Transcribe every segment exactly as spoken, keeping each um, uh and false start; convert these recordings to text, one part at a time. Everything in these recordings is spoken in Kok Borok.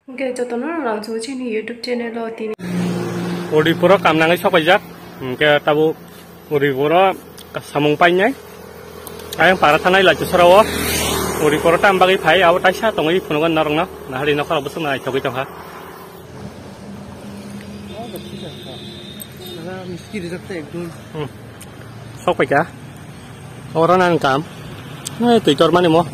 Hwnkhe jotono rang chini YouTube channel o tini. Uri puro kam nangwi sopaijak. Hwnkhe tabuk uri puro samung painai. Ayang para thanai lachi sora o. Uri puro tam bagwi phai abo taisa tongwi phunugo norokno. Nahari nokha rok bwswk naithogwi tongkha. Miski rijak ta ekdom. Hmm. Sok paikha. Oro nang kam. Nai twi tor mani mo.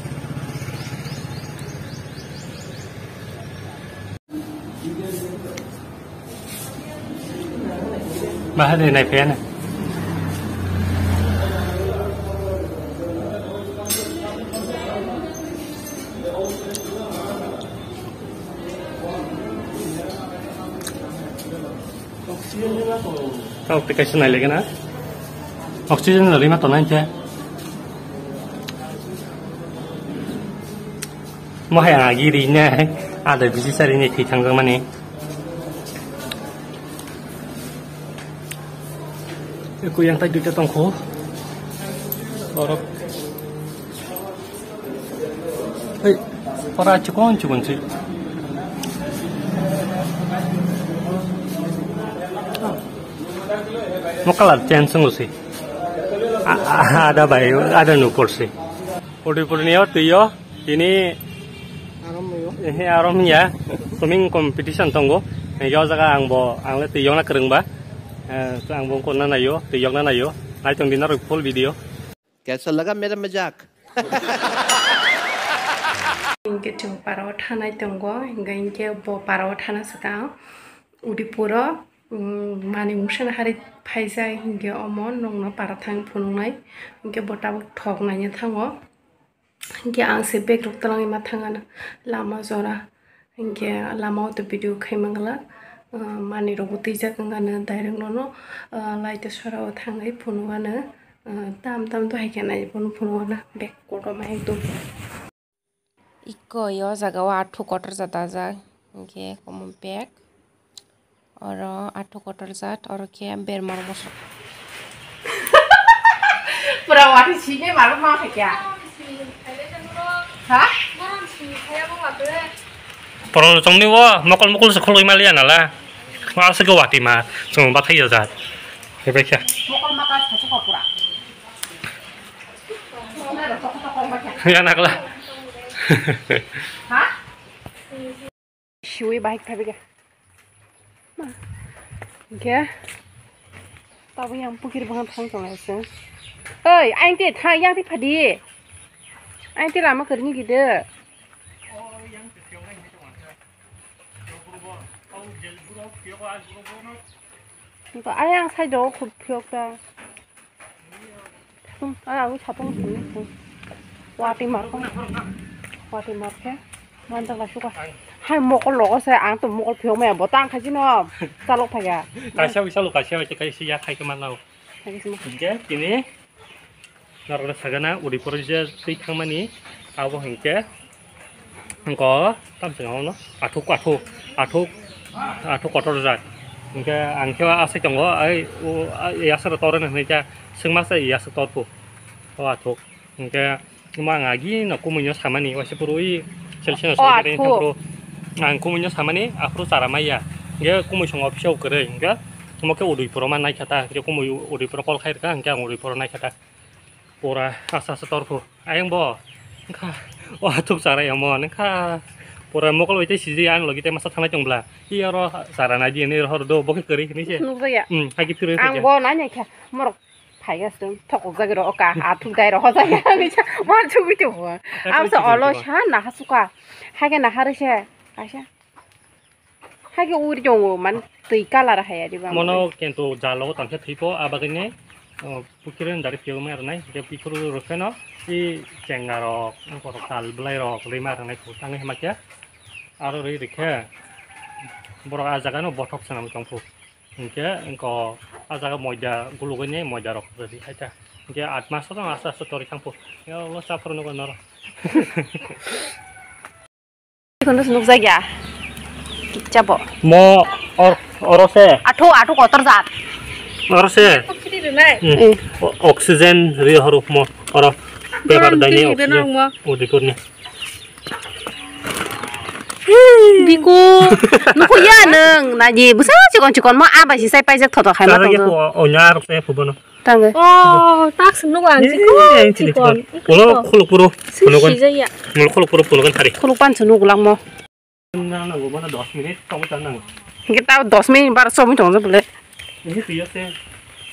Bahai de nai phaiyana. Kau twi kaisa nai lagi na. Oxygen rwgwi ma tongnai hinkhe. Mo hai ang agi ri ne. Ada bisi sari ni thwi thangjakmani. Eko yang tai duita tongkho. Borok. Hei, ora chikon chikon si. Mo colour change wngwi si. A, a, ada bai, ada nupor si. Puri puri ni o twi o, tini. Arom yo. Ehe, arom ya. Swimming competition tongo. Yo jaga ang bo, ang le twi yokna kwrwng ba. Eh, ang bo konna nayo, twi yokna nayo. Nai tong di norok full video. Kaisa laga mera majak. Hinkhe chwng parao thanai tongo, hinkhe, hinkhe bo parao thana swkang Udipuro, um, mani mungsa hari phaijak, hinkhe omo nokno para thang phunuknai, hinkhe bo tabuk thok naina thango, hinkhe ang se bag rok twlangwi ma thangano lama jora. Hinkhe lama o to video khai mangla, ah, manwi rokbo twijak wngkha no direct nono, ah, laita sora o thangwi phunukgano, ah, tam tam to hai khe nai phunukgano bag kotorma ekdom. Iko yo jaga o athu kotor jat dajak hinkhe omo bag. Oro athu kotor jat, oro khe berma rok bwswk. Pura wati sini malu ma khaikya. Ha? Porol chongni o mokol mokol se khuloi maliya nala. Ma se go wati ma chong ba thai jat. Hebe kya. Mokol ma ka sa ko pura. Ya nakla. Ha? Siwi bahai khabi khe. Ma. Hinkhe. Tabuk yang pukir bwkhang thang tongo se. Oi, aing te tha, yang te phadi. Aing te lama kwrwini gide. Ayang side o khub phiyok ta. Satung, ah, ang satung sini. Wati markho. Wati markhe. Manjak la suka. Hai mokol logo se ang to mokol phiyok maya bo tang khaji no. Chalok phaya. Kaisa wi chalok kaisa wi kaisa ya khai khe manao. Hai khe simo. Hinkhe tini norok sakgana uri poro je twi thangmani abo hinkhe. Hwnkhe, tamo se wngno, athuk, athuk, athuk, athuk kotor jak. Hwnkhe, ang khe aswk tongo, ai, o, ai, aswk tor hwnwi khe, swngma se aswk tor phu. O athuk. Hwnkhe, omo ang agi no kumui no samani, waisa phuru i, sel sel O sel athuk. Ang kumui no samani, aphuru chara maya. Hwnkhe, kumui songo office o kwrwi, hwnkhe, omo khe udui puro ma naikha ta, hwnkhe kumui udui puro call khai rwkha, hwnkhe ang udui puro naikha ta. Pura asa asa torkho. Ayang bo. Wngkha. O athuk chara yamo. Wngkha. Pura mokol bai tei siji ang logi tei masa thanai tong bla. I oro chara nai di ni hor do bo khe kwrwi hinwi se. Nukjakya. Hmm, hai khe phirwi Ang khe. Bo nai nai kha. Morok phaigas dong thokok jagwi ro ka. Athuk dai ro hojak ya. Ni cha. Mor chugwi tong bo. Hai Ang khe sa chugwi olo tong bo. Sa na ha suka. Hai khe na ha re se. Kaisa. Hai khe uri tongo, man twi colour hai ari ba. Mono kento jalo tangkhe thwipo, abagwini, o, pukiri dari phiyogwi ma rwnai, je piphuru rwpheno, i chenga rok, borok tal bwlai rok, rwima rwnai, thangwi hima khe, aro rwi rwkhe, borok ah jagano bothop swnamwi tongphu. Hinkhe, wngkho, ah jaga moida gulugwini moida rok rwdi hai ta. Hinkhe, aat mas tong aste aste torwi thangphu. Yo, lo chaphuru nukgo norok. Kono se nukjakya. Kichabo. Mo or, oro se. Athu, athu kotor jat. Oro se. Hmm. Eh. O-, oxygen ri horu mo oro. Paper Gom dani tini oxygen. Beno mo. Udipurni. Biku, nuku ya nung, naji, busa chikon chikon mo abai si sai paijak thoto khai ma Tara tong. Ye ko onya rok te phubono. Tangge. Oh, tak sunu ang Eh, chikon eh, chini chikon. Chikon. Ulo khuluk puro. Sunu Punogon. Sijaya. Ulo khuluk puro punogon thari. Khuluk pan sunu gulang mo. Nang nango mana dos minute, kamu tan nango. Kita dos minute bar somi tong bole. Ini tuh ya se.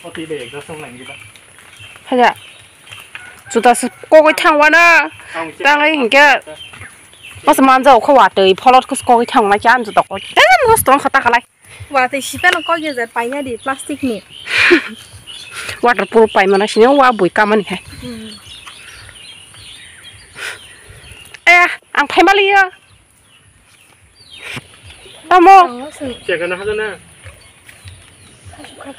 Oh, tidak ya, gasong lagi kita. Haja. Juta se kogoi thangwana. Tangai hingke. Mas manja okho watwi pholot khos kogoi thangma khe an juta koi. Tem mos tong khata khalai. Watwi sipeno kogoi je paina di plastic ni. Waterproof paimana sini wa bui kamani hai. Hmm. Aya, ang phaimaliya. Tamo. Chekana hagana.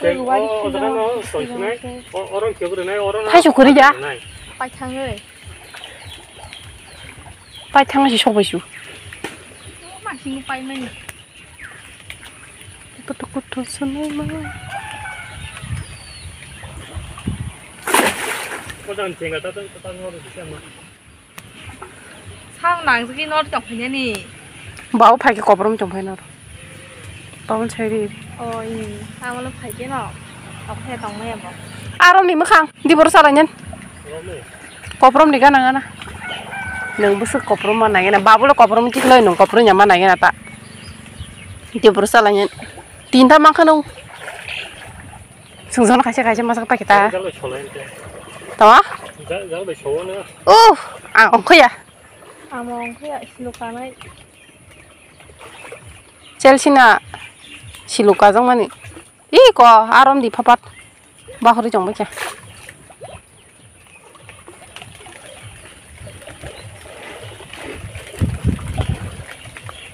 Chek, o, o, jaga no, soisinai. O, orang kyo gure nai, orang Hai sukuri ja. Nai. Pai thangoi. Pai thangoi si sobai su. Ma sing pai mani. Kutu kutu sunai ma. Ko dan chenga ta ta ta ngor di ma. Sang nang sigi nor tong phai ni. Bau phai ke koprom tong phai nor. Tong chai ri. Oh, ini. Ang lo phai ke no. Tong phai tong mai bo. Arom ni makhang di bor sala nyen. Koprom di gana gana. Nung busuk koprom ma nang ena. Babu lo koprom tik loi nung koprom nya ma nang ena ta. Di bor sala nyen. Tinta mangkha nung. Sungjon kaisa kaisa masa pakai ta. Jalo solai ente. Tama? Ja-, jalo bai sowo na. Uh, ang ongkhoya. Amo ongkhoya silukanai. Chelsea na siluka jong mani. Ih ko arom di phapat. Bahuri jong bai kya.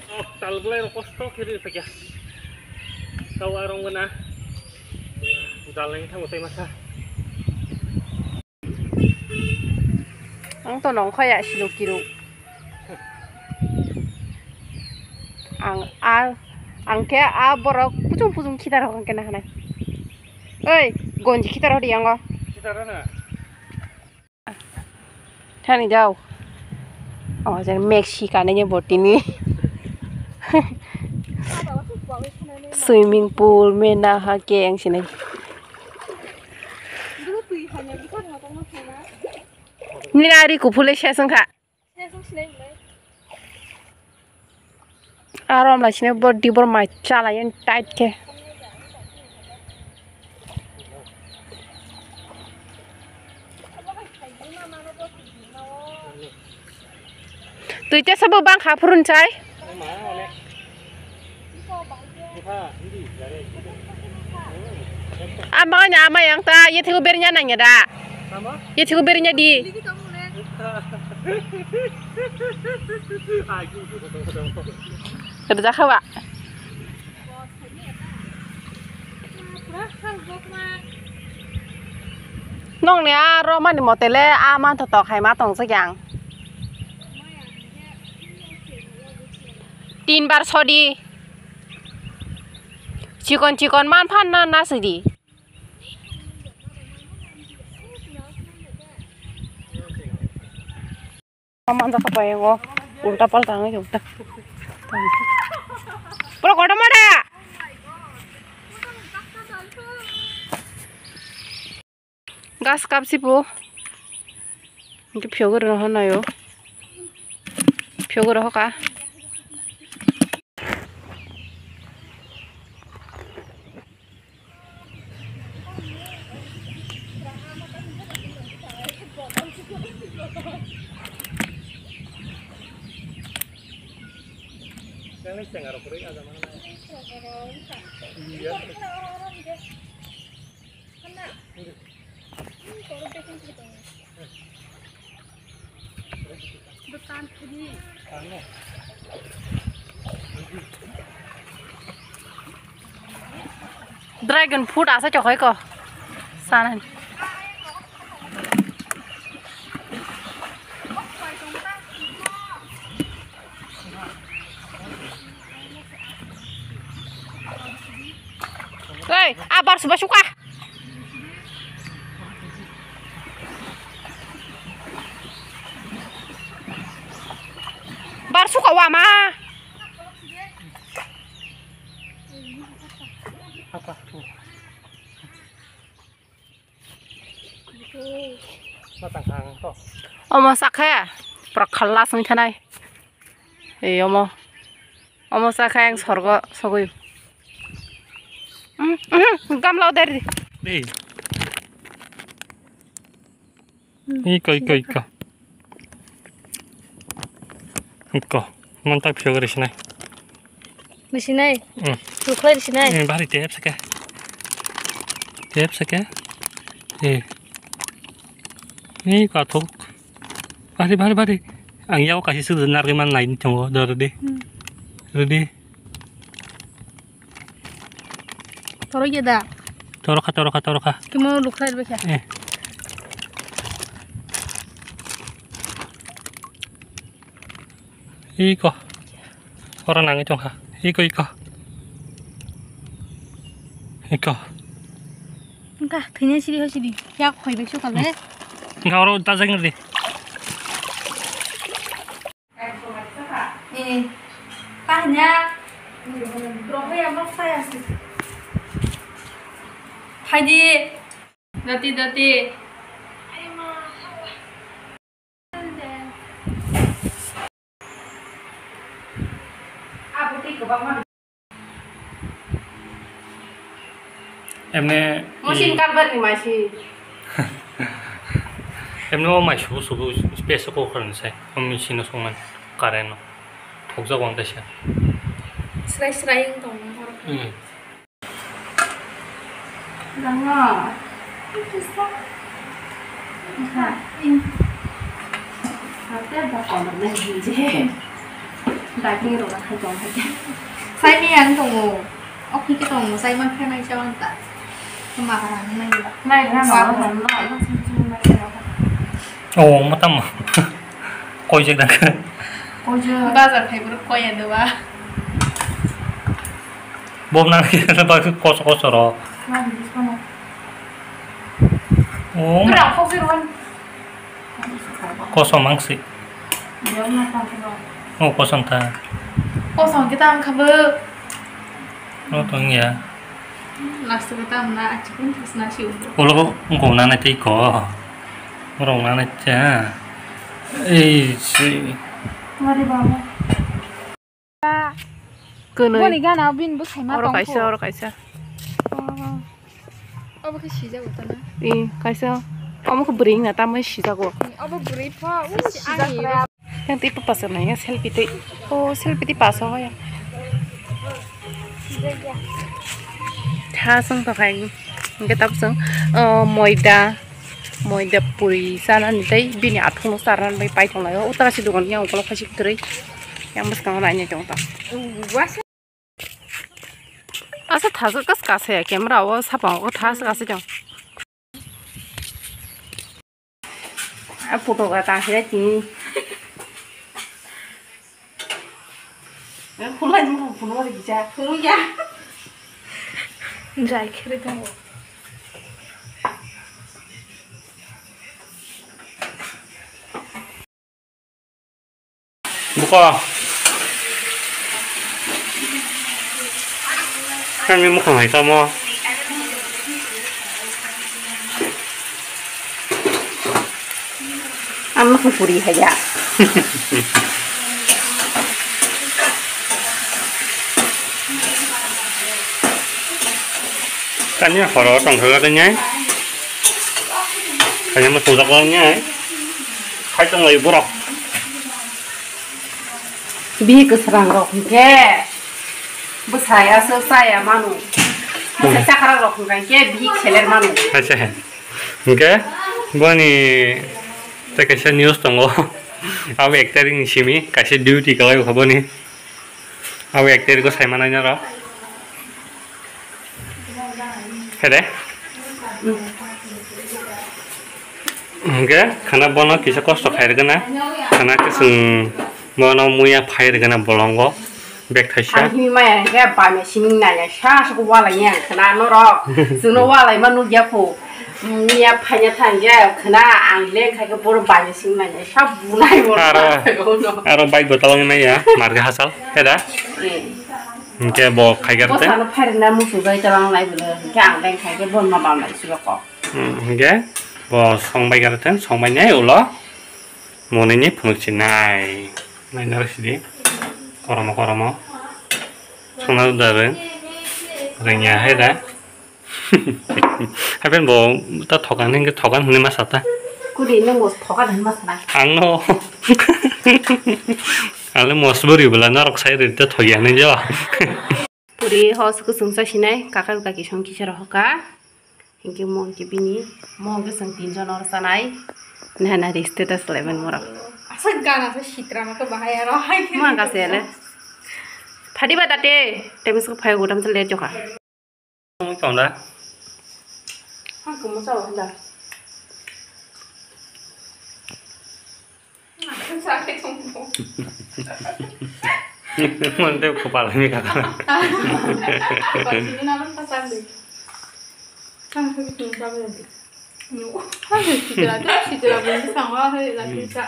Oh, tal belai rok kosto kiri pekya. Kau arong gana. Dal nang thango tei masa. Ang to nong khaya silo kiro. Ang a, ang khe a borok puchung puchung khita rok ang khe na hanai. Oi, gonji khita rok di ango. Khita rok na. Thani jao. Oh, jan Mexican ni botini. Swimming pool, mena ha ke ang sinai. Nini ari kuphule sesang kha. Aro amla sini bor di bor mai chala yen tight ke. Tui te sabo bang kha phurun chai. Ama nya ama yang ta ye thigo bernya nang ya da. Ye thigo bernya di. Kerja khawa. Nong ni aro mani motele a man tho tok hai ma tong se yang. Tin bar sodi. Chikon chikon man phan na na sidi. Manja kha pai o ulta palta ngai ulta. Pura kotor mada. Gas kap si po. Itu phiyok ro ho nayo. Phiyok ro ho ka. Dragon fruit asa chokhoi ko. Sanan. Ei, abar suba suka. Bar suka wama. Omo sakhe pura khalla song thanai. Ei omo, omo sakhe ang sorgo sogwi. Gamla dari. Ei. Iko, iko, iko. Iko. Mantak phiyok risinai. Risinai? Hmm. Rukhlai risinai? Hmm, bari tep sake. Tep sake. Eh. Iko athok. Bari, bari, bari. Ang yao kasi su nargwi man nai ni tongo. Do ready. Hmm. Ready. Toro ya da. Toro kha, toro kha, toro kha. Kimo lukhai rwkha. Eh. Iko. Ora nangwi tongkha. Iko, iko. Iko. Engka thini siri ho siri. Ya khoi bai sukha le. Engka oro ta jang di. Eh, tanya. Rohaya mok saya sih. Phaidi. Dati, dati. Emne Machine kalbar ni machine. Emne o mai subu subu space ko khorang sai. O machine no songman current no. Thokjak wang kaisa. Srai srai wng tong. Hmm. Danga. Ate ba kono na hinje. Daging ro khai tong hai. Sai mi ang tongo. Okhi ke tongo, sai man khe nai chawan ta. Ma ka rang nai ba. Nai na no, no, no, no, no, no, no. Oh, matam. Koi je dang. Koi je. Bazar khai bro koi ya do ba. Bom nang khe ba koso koso ro. Oh. Bro, kok sir wan. Kosom ang si. Oh, kosom ta. Kosom kita ang khabu. Oh, tong ya. Last kita ang na achikun terus nasi udah. Ulo ko ngko na nai tei ko. Ngorong na nai cha. Eh, si. Mari baba. Kwnwi. Boni gana bin bwkhai ma. Oro tong kaisa, kho. Oro kaisa. Oh. Obo khe sijago ta na? I, kaisa. Omo khe bwrwi wngna tamwi sijago. Obo bwrwi pho, o sijakra. Yang tei paso nai ya selfie tei. Oh, selfie tei paso ya. Tha song to khai. Hingke tabsong, oh, moida. Moida puri chanani tei bini athukno charnani bai paithang laio. O tara si dogan yang ukolog kaisa kwrwi. Yang bwskango nainai tongo ta. Asa thajak kas kasa ya camera o sapang o thas kasa jang. A photo ga ta hira tini. Khulai ni mo phunuk ri kisa. Phunuk ya. Jai khere tongo. Buko. Kami mukhang hai tamo. Ang no puri haya. Kanya horo tong khaga nyai. Kanya mo tujak nyai. Khai tong lai borok. Bihik kwsrang rok hwnkhe bwsai aswk chaya manu. Bwsai chakra rok hwnkhe bihik seler manu. Acha. Hwnkhe boni tei kaisa news tongo. Abo ek tarikni simi kaisa duty kwlai kha boni. Abo ek tarikgo sai manai norok. Hede? Hwnkhe khana bono kisa kosto khairwkgwna. Khana khe chwng bono muya phairwkgwna bolongo bag thaisa. Ang himwi maya hwnkhe bamya siming nanya sa aswk walai ya khana norok. Chwngno walai ma nukya kho. Muya phaina thangya khana ang leng khai khe boro bamya siming nanya sa bunai bono. Aro, aro bike bo talangwi maya marga hachal. Heda? Eh. Hingke bo khaigar te. Bosano phairina musu bai tabang lai bolo. Hingke ang deng khaike bon ma bang lai sibako. Hmm, hingke bo songbai gar te, songbai nai ulo. Monini phunuk si nai. Nai naro sidi. Koromo, koromo. Songna da re. Rengya hai da. Hapen bo ta thokan hingke thokan hwnwi ma sa ta. Kudi nang bo thokan hwnwi ma sa na. Ang no. Ale mosburi bela norok sai ri ta thogi hwnwi jo. Puri hos kusung sa sinai, kaka kaki song kisa rohoka. Hingke mo hingke bini, mo hingke song tinjon or sanai. Na na ri status level moro. Asa gana sa sitra ma to bahai aro hai. Mo ang kase le. Phadi ba tate, temis ko phai godam sa le joka. Tong da. Ang kumu sa wanda. Ang sa ke tong mo. Mon te kopal ni kaka. Ba sini na ban pasan de. Ang sa ke tong sa wanda. Ni o. Ang sa sitra, to sitra bun sa wa hai la sitra.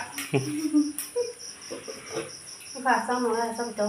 Ka sa mo la sa to.